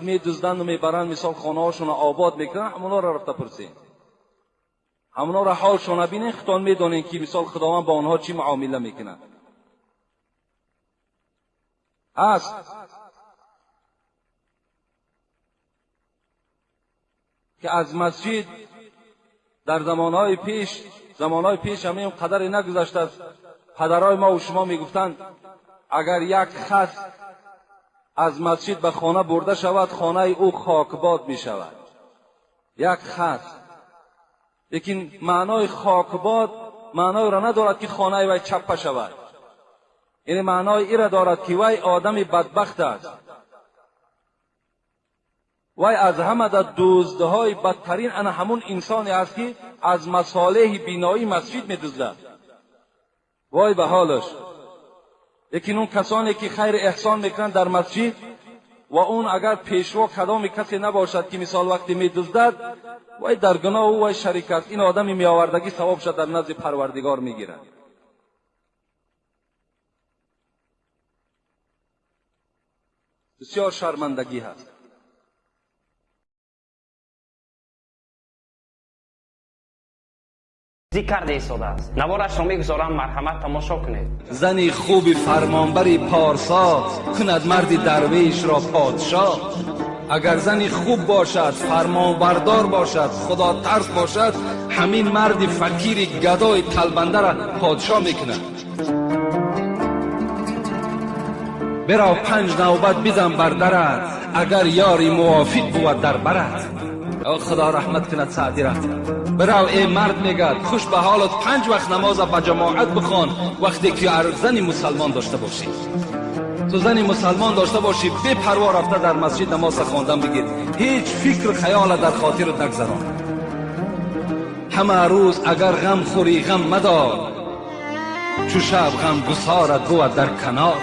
Медузданд, мебаранд, мисол хонаҳошонро обод мекунанд, ҳамонҳоро рафта пурсед, ҳамонҳоро ҳолшона бинед, худтон медонед, ки мисол Худованд бо онҳо чӣ муомила мекунад. Аст ки аз масҷид дар замонҳои пеш, замонҳои пеш ҳамин қадаре нагузаштааст, падарҳои мо ва шумо мегуфтанд, агар як хас аз масҷид ба хона бурда шавад, хонаи ӯ хокбод мешавад. Як хас. Лекин маънои хокбод маъноеро надорад, ки хонаи вай чаппа шавад. Яъне маънои иро дорад, ки вай одами бадбахт аст. Вай аз ҳама дар дуздҳои бадтарин ана ҳамун инсоне аст, ки аз масолеҳи биноии масҷид медуздад. Вой ба ҳолаш. Лекин он касоне ки хайр эҳсон мекунанд дар масҷид, ва он агар пешво кадоми касе набошад, ки мисол вақте медуздад, вай дар гуноҳ ӯ вай шарик аст. Ин одами меовардагӣ савобша дар назди Парвардигор мегирад. Бисёр шармандагӣ ҳаст. Зикр карда истодааст. Наворашро мегузорам, марҳамат, тамошо кунед. Зани хуби фармонбари порсо кунад марди дарвешро подшоҳ. Агар зани хуб бошад, фармонбардор бошад, худотарс бошад, ҳамин марди фақири гадои талбандаро подшоҳ мекунад. Бирав панҷ навбат бизан бар дарат, агар ёри мувофиқ бувад дар барат. Худо раҳмат кунад Саъдира. Бирав эй мард, мегӯяд, хуш ба ҳолат, панҷ вақт намоза ба ҷамоат бихон, вақте ки зани мусалмон дошта бошӣ. Ту зани мусалмон дошта бошӣ, бепарво рафта дар масҷид намоза хондан бигир, ҳеҷ фикру хаёла дар хотират нагзарон. Ҳама рӯз агар ғам хӯрӣ, ғам мадор, чу шаб ғам гусорат бувад дар канор.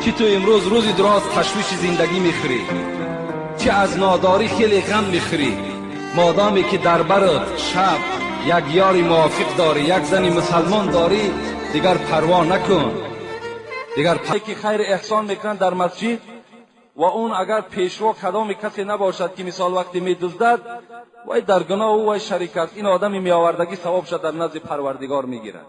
Чӣ ту имрӯз рӯзи дуроз ташвиши зиндагӣ мехӯрӣ, чӣ аз нодорӣ хеле ғам мехӯрӣ, модоме ки дар барат шаб як ёри мувофиқ дорӣ, як зани мусалмон дорӣ, дигар парво накун. Дигар ки хайр эҳсон мекунанд дар масҷид, ва он агар пешво кадоми касе набошад, ки мисол вақте медуздад, вай дар гуноҳ ӯ вай шарик аст. Ин одами меовардагӣ савобша дар назди Парвардигор мегирад.